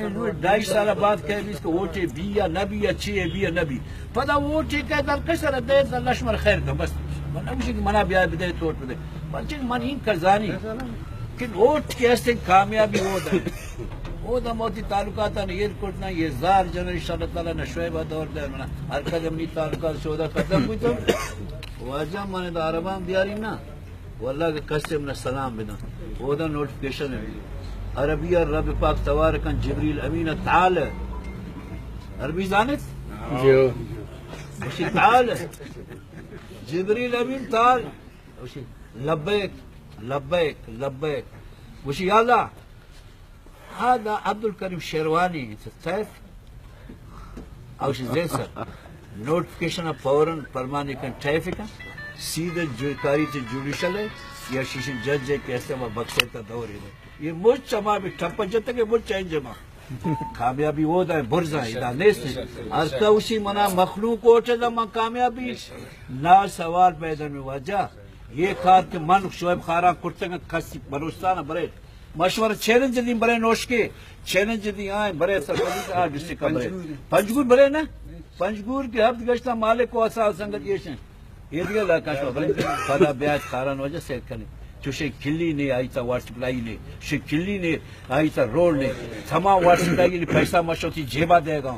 ڈھائی سال بعد کہہ بیت کہ ووٹے بی یا نہ بی یا چی بی یا نہ بی۔ پدا ووٹے کہ در کسر دے، در لشمر خیر کن بس۔ من نہ گوشی کہ منا بیا بدے تو ووٹ بدے۔ بلکہ من این کزانی کہ ووٹ کے ہستیں کامیابی ووٹ ہے۔ ووٹ ہم ہوتی تعلقات ایر کرنا، یہ زار جنریشن اللہ تعالیٰ نہ شعیب دور دے منا۔ ہر قدم نی تعلقات شودا قدم بوتم۔ واجہ من دا عربان بیاری نا۔ واللہ کہ کسے منا سلام بدن۔ اودا نوٹیفکیشن ہے۔ عربی رب پاک توار کن جبریل امین تعال۔ عربی زانت؟ جی۔ گوشی تعال۔ جبریل امین تعال۔ گوشی لبیک، لبیک، لبیک۔ گوشی یا اللہ، ہاں، دا عبدالکریم شیروانی، سیف، اوشی زین سر، نوٹیفکیشن فوراً پرمانی کن ٹیپ کن، سیدھے جو کاری تے جوڈیشل ہے، یا شیشن جج ہے کہ ایسے ما بکسے تا دور ہے۔ یہ مچ ہما بھی ٹھپ جتگ ہے، مچ چینج ما۔ کامیابی وہ دا برزا، ادا نیست ہے۔ ہر کا اسی منا مخلوق ووٹ دا من کامیابی، نا سوال پیدا میں واجہ۔ یہ کار کہ من شعیب خاران کرتگ کسی بلوچستان برے۔ مشورہ چیلنج دی برے نوشکے، چیلنج دی آئیں برے سرپدی آ ڈسٹرکٹ برے۔ پنجگور برے نا؟ پنجگور کے ہفت گشتا مالک کو اسا سنگت یہ شن۔ یہ دیگه علاقہ شو برے۔ پدا بیاج خاران وجہ سیر کنے۔ چوشے کلی نے آئی تا واٹر سپلائی نے، شے کلی نے آئی تا روڈ نے۔ تمام واٹر سپلائی نے پیسہ مشوتی جیبا دے گا۔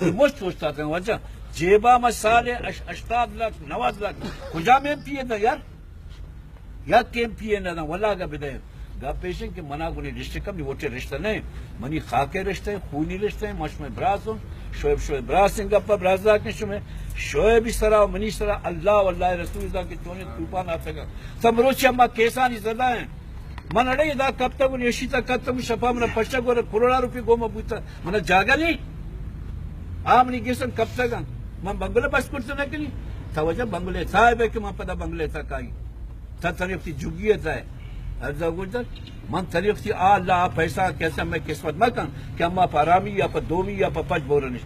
مشت سوچتا تھا واجہ۔ جیبا ما سال اش-، ہشتاد لاکھ، نواد لاکھ۔ کجا میں پیے تھا یار؟ یک ایم پی اے نہ داں، واللہ اگہ بدئے۔ گپ ایش انت کہ منا گونی ڈسٹرکٹ ء منی ووٹے رشتہ نہ انت، منی خاکے رشتہ انت، خونی رشتہ انت، من شمئے براس اوں، شعیب شمئے براس انت، گپ ء برازاک انت شمئے، شعیب ء سرا و منی سرا اللہ و اللہ ء رسول داں کہ چونیں طوفان آتگ انت۔ سم روچے ہما کیسانی زدہ انت۔ من اڑے ادا کپتگ و ایشی تا کپتگ و شپا منا پشتگ و کروڑا روپی گوما بوتگ۔ منا جاگہ نی، آ منی گیسن کپتگاں۔ من بنگلہ بس کرت نہ کنی۔ تا وجہ بنگلہ صاحب ہے کہ من پدا بنگلہ تا کائی۔ تا تنی وقتی جگی ہے تا ہے۔ عرضہ گوشدار، من تنی وقتی آ اللہ آ پیسہ کیسا میں قسمت مکن کہ اما پا آرامی یا پا دومی یا پا پنج بورنش۔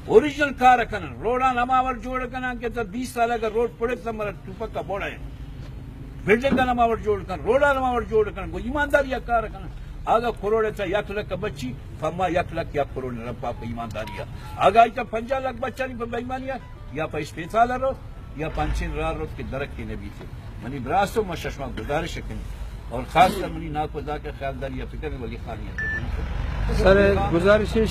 اوریجنل کار کنن، روڈان ہما وڑ جوڑ کنن کہ تا بیس سال اگر روڈ پڑے تا مرا ٹوپک کا بوڑا ہے۔ بلڈنگ ہما وڑ جوڑ کن، روڈان ہما وڑ جوڑ کن، گو ایمانداری کار کنن۔ آگا کروڑے تا یک لکھ بچی، پما یک لکھ یک کروڑ رب پاک ایمانداری۔ آگا ایتا پنجاہ لکھ بچانی پہ بےایمانی یا پہ اسپیتال رو، یا پنچین راہ رو کہ درک کے نبی تھے۔ منی براستو ما ششما گزارش کنی۔ اور خاص کر منی ناکو دا کہ خیال داری یا فکر ولی خانی ہے۔ سر، گزارش ہے